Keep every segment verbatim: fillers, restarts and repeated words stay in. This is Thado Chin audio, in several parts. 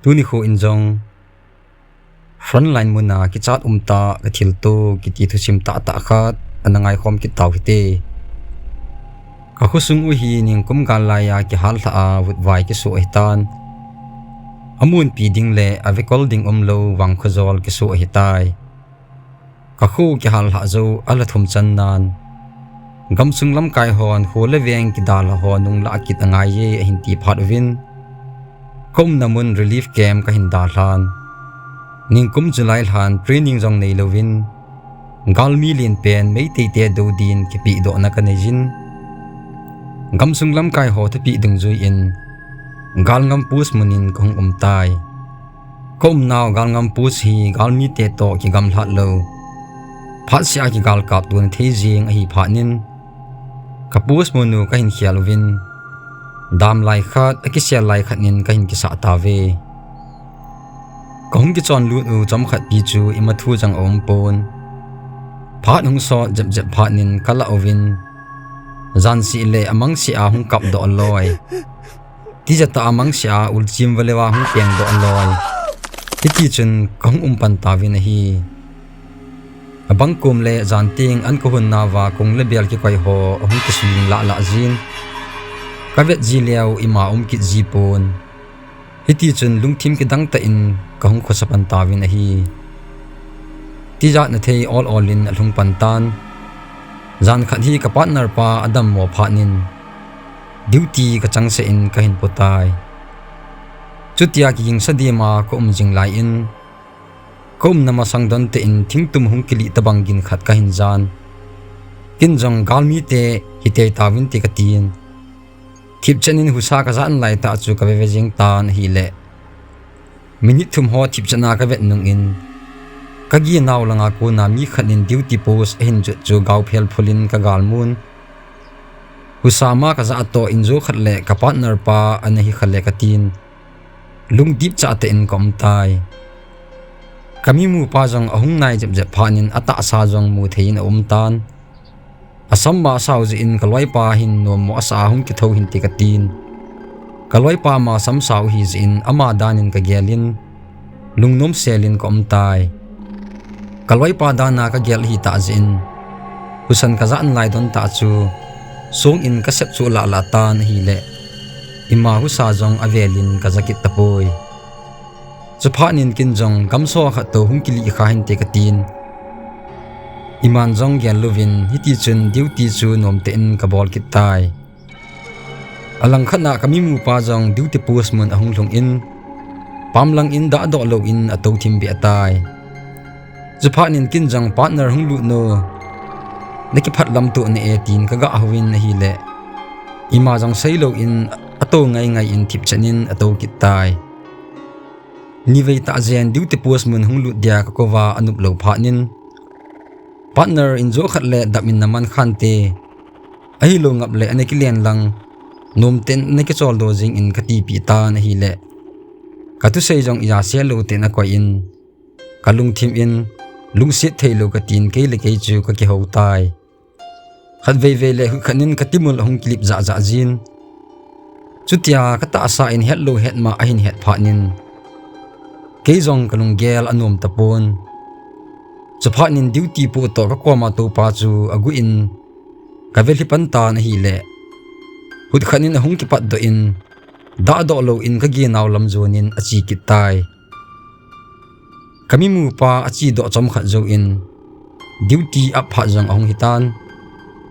Tuni kho in jong frontline muna kichat umtah ka thilto kiti thusim tahtah khat ana ngaikhom kit tau hite. Ka khosung u hi ningkum gal laiya kihal lhah a vutvai kisoh ahitan, amunpi ding le avekol ding umlou vangkhojol kisoh ahitai. Ka kho kihal lhah jou a lha thum channan, gamsung lamkai hon kho le veng kidalha ho nunglah kit angaiye ahin ti phat uvin, ka umna mun relief camp kahin dalhan, ningkum July lhan training jong neilouvin, galmi lenpen Meiteite dou din kipehdohna kaneijin, gamsung lamkai ho thupeh dungjuiyin, Galngam post munin kahung umtai. Ka umnau Galngam post hi galmite toh kigamlhat lou, phatseh a kigalkap tona thei jeng ahi phatnin, ka post mun u kahin khel uvin, damlai khat, akisel lai khatnin kahin kisah tauve. Kahung kichonlut u chomkhat pi chu ima thu jong aumpon. Phat hung sot jepjep phatnin kalah uvin, janseh le amangsea hung kapdoh loi, tijatah a amangsea ulchim valeuva hung pengdoh loi, hitichun kahung umpan tauvin ahi. Abangkom le janteng an kahun nauva kong le bel kikoi ho ahung kisuming lahlah jin, kavet ji leu ima um kit jipon, hitichun lungthim kidangtah in kahung khosa pan tauvin ahi. Tijat nathei ol olin alhung pantan, jankhat hi ka partner pa adammo phatnin, duty kachangseh in kahin potai. Chutia kigingsa dema ka um jing laiyin, ka umna masang dontein thingtum hung kilih tobang gin khat kahin jan. Ken jong galmite hitei tauvinte katin, thipchetnin husa kajah laitah chu kaveve jeng tan ahile, minute thum ho thipchetna kavet nungin, kaginau langa kona mi khatnin duty post ahin jot chu gaophel phulin kagalmun. Husa ma kajah toh injo khat le ka partner pa ana hi khale katin, lungdipchah tah in ka umtai. Ka mimupa jong ahung nai jepjep phatnin atahsa jong mutheiyin aumtan. Asam ma sao jeh in ka loipa hin nommo asah a hung kithou hinte katin, ka loipa ma sam sao ahijeh in ama danin kagelin, lungnom selin ka umtai. Ka loipa dana kagel ahitah jeh in, husan kajah nalai dontah chu, songin kasep chu lahlah tan ahile, ima husa jong avelin kaja kit tapoi. Chuphatnin ken jong gamso khat toh hung kilih kha hinte katin, iman jong gel louvin hitichun duty chu nomtah in kabol kit tai. Alangkhatna ka mimupa jong duty post mun ahung lhungin, pamlangin dahdoh louvin atou thim beh tai. Chuphatnin ken jong partner hung lut no, nakiphat lam toh na e tin kagah houvin ahile, ima jong seilouvin atou ngaingai in thipchetnin atou kit tai. Nivei tah jen duty post mun hung lut dia kakouva anop lou phatnin, partner injo khat le dap in naman khante, ahilou ngap le ana kilen lang, nomtah in ana kicholdo jengin katipeh tan ahile, kathusei jong ijasel lou tah in akoi in, kalungthim in, lungset theilou katin kei le kei chu kakihou tai. Khatveivei le hutkhatnin katimul ahung kilip jahjah jin. Chutia katahsa in hetlou hetma ahin het phatnin, kei jong kalunggel anom tapon. Chuphatnin duty poh toh kakoma toupa chu aguh in, kavelhi pan tan ahile, hutkhatnin ahung kipatdoh in, dahdoh louvin kaginau lam jonin ache kit tai. Ka mimupa achedoh chomkhat jouvin, duty ap phat jong ahung hitan.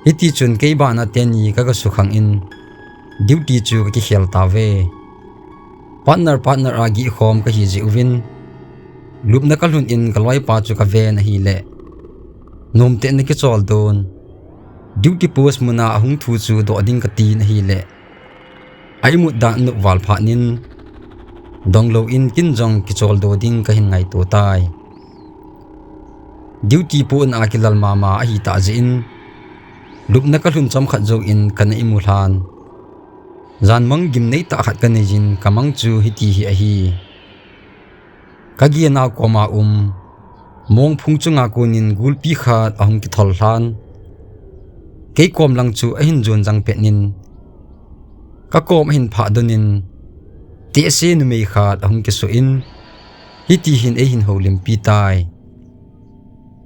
Hitichun kei bana teni kagasukhangin, duty chu kakikhel tauve. Partner partner a gihkhom kahi jeh uvin, lupna kalhun in kaloipa chu kaven ahile, nomtah in ana kicholdo in, duty post muna ahung thu chu doh ding katin ahile, a imut dan anop val phatnin, donglouvin ken jong kicholdo ding kahin ngaito tai. Duty pohna a kilal mama ahitah jeh in, lupna kalhun chomkhat jouvin kana imu lhan, janmang gimneitah khat kaneijin, kamang chu hiti hi ahi. Kaginau koma um, mongphung chunga konin gulpi khat ahung kithol lhan, kei kom lang chu ahin jon jang petnin, kakom ahin phah donin, tehse numei khat ahung kisuh in, hiti hin eihin houlimpi tai.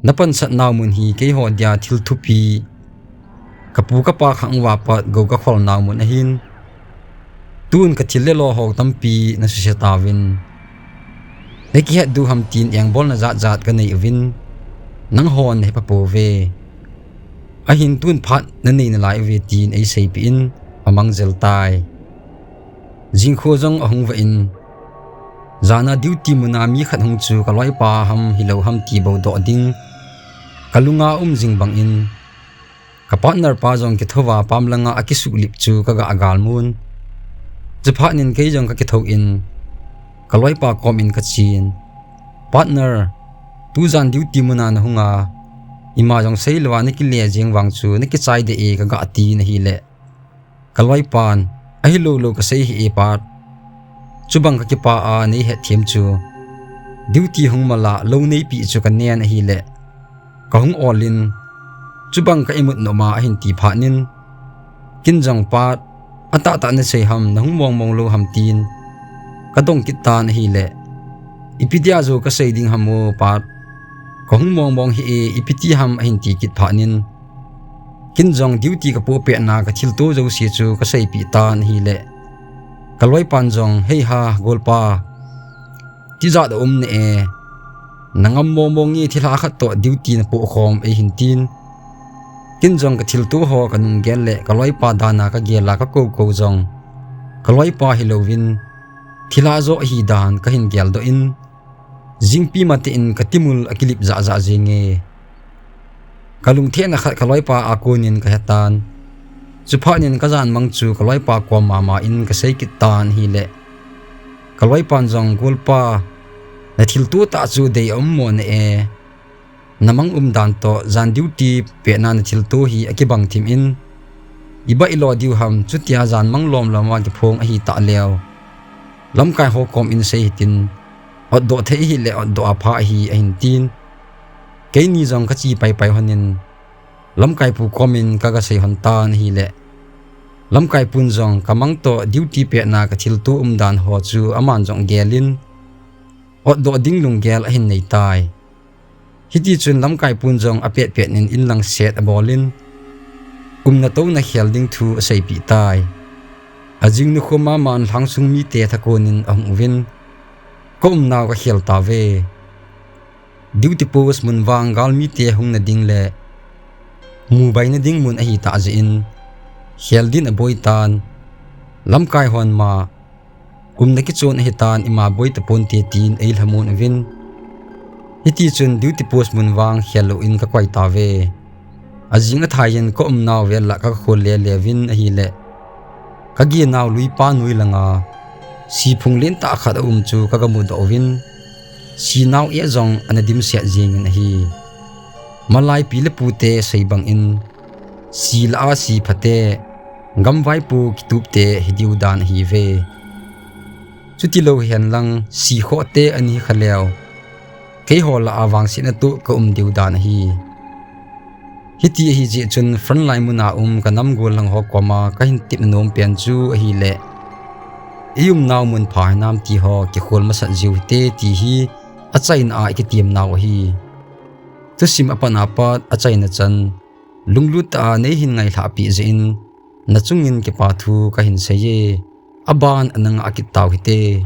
Napansat nau mun hi keiho dia thil thupi, kapu kapa khang uva pat gou kakhol nau mun ahin. Tun kathil le lo ho tampi nasuse tauvin, nakihet diu ham tin engbolna jat jat kanei uvin, nanghon nahepa pouve. Ahin tun phat nanei nalai uve tin eiseipeh in, amang jel tai. Jingkho jong ahung vah in, jana duty muna mi khat hung chu kaloipa ham hilou ham ti boudoh ding kalunga um jing bangin, ka partner pa jong kithouva pam langa akisuhlip chu kaga galmun. Chuphat in kei jong kakithou in, kaloipa kom in kachen, Partner, tujan duty muna nahunga, ima jong seilouva nakile jeng vang chu nakichai deh e, kaga tin ahile, kaloipan, Ahilou lou, kasei hih e pat. Chubang kakipah a neihetthem chu, duty hung mala lou neipeh chu kanen ahile, kahung ol in, chubang ka imut noma ahin ti phat in, kin jong pat, Atahtah nasei ham, nahung mongmong lou ham tin kadong kit tan ahile, Ipi dia jou kasei ding ham o pat, kahung mongmong hih e, ipi ti ham, ahin ti kit phat in, kin jong duty kapoh petna kathilto jouse chu kaseipeh tan ahile, kaloipan jong, Heiha golpa, tijat aum ne e, nangam mongmong e, thilha khat toh duty napoh khom, eihin tin. Kin jong kathilto ho kanung gel le kaloipa dana kagel a kakoukou jong, kaloipa hilouvin, thilha joh ahidan kahin geldoh in, jingpi mateh in katimul akilip jahjah jenge. Kalungthimna khat kaloipa a konin kahetan. Chuphat in kajanmang chu kaloipa kom mama in kasei kit tan ahile, kaloipan jong, Golpa, nathilto tah chu dei aum mo ne e. Namang umdan toh jan duty petna nathilto hi akibang thim in, iba ilo diu ham, chutia janmang lomlom a kiphong ahitah leu, lamkai ho kom in sei hitin, otdoh thei hile otdoh a pha ahi, ahin tin. Keini jong kache paipai lhonin, lamkaipu kom in kaga sei lhon tan ahile, lamkaipun jong kamang toh duty petna kathilto umdan ho chu aman jong gel in, otdoh ding lunggel ahin nei tai. Hitichun lamkaipun jong apetpet in inlang set abol in, umna touna khel ding thu aseipeh tai. Ajing nikho maman lhangsung mite thakonin ahung uvin, kaumnau kakhel tauve. Duty post mun vang galmite hungna ding le mubaina ding mun ahitah jeh in, khel din aboi tan. Lamkai hon ma, umna kichon ahitan, ima boi taponte tin eilhamon uvin. Hitichun duty post mun vang khel louvin kakoi tauve. Ajing athai in kaumnau vel lah kagakhol lele uvin ahile, kagenau luipa noi langa siphung lentah khat aum chu kagamudoh uvin, sinau eh jong ana dimset jengin ahi. Malai pi le pute sei bangin, si lah a si phate, gamvaipo kitupte hidiu dan ahiuve. Chutilou henlang sikhohte ana hikha leu, keiho lah a vangsetna toh kaum diu dan ahi. Hiti ahijeh chun frontline muna um kanam gollhang ho koma kahin tepna nom pen chu ahile, iumnau mun pha hinam ti ho kikhol masat jiu hite ti hi achaina a ikitemnau ahi. Thusim apat apat achaina chan, lunglut tah a neihin ngailhah peh jeh in, nachungin kipa thu kahin seiye, aban ana ngah kit tau hite.